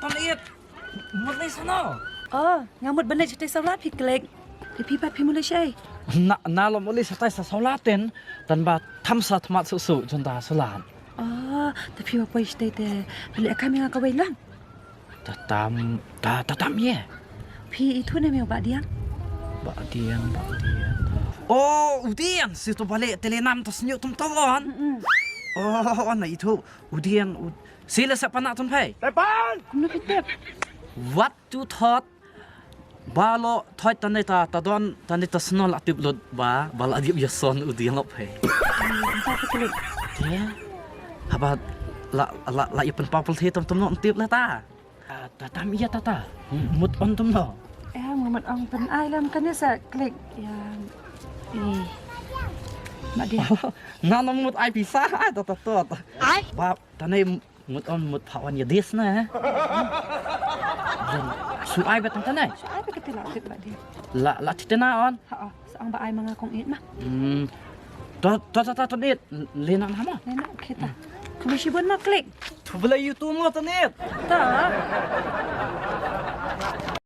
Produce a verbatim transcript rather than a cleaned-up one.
Ton it. Mut lei sano. Oh, nga mut ban leit shatai sawla phi Klik. Te phi pat phi mut leit shaei? Na, na la mut leit shatai sa sawla ten, tang ba tham sa thmat suh suh jong ta sawla. Oh, te phi ba poi shatai te phi leh kam ïa nga kawei lang. Ta tam, ta, ta tam ïa. Phi ithuh ne em ïa u Bah Diang? Bah Diang, Bah Diang. Oh, u Diang, shi to ba leh te leh nam to sñiuh tum to on. Mm-mm. Oh, na ithuh, u Diang, u, shi leh sa pan na ton phai. Kumno phi tip? Wat tu thot. Ba lo thot tang ne ta, ta don, tang ne ta sno la tip lut ba, ba la dip ïa son u Diang lo phai. Kumta phi Klik. Te, haba la, la, la ïa pynpaw pynthei tum tum no tip la ta. Ah, ta tam ïa ta ta. Hmm, mut on tum no. Eh, nga mut ong pyn ai lem kane sa Klik. Ïa. Eh. Bah Diang. Na no mut ai pisa, ai ta ta tot. Ai. Ba, tang ne mut on mut pha on ïa dis na, eh. Jan, su ai ba tang tang ne. Su ai ba kata la tip Bah Diang. La, la tip na on. Ha, oh, sa ong ba ai ma nga kong it ma. Hmm. To, to, to, to, to dit. Lena nama? Lena, okay ta. Khublei shibun ma Klik. Khublei ïa u tu mo tang it. Ta.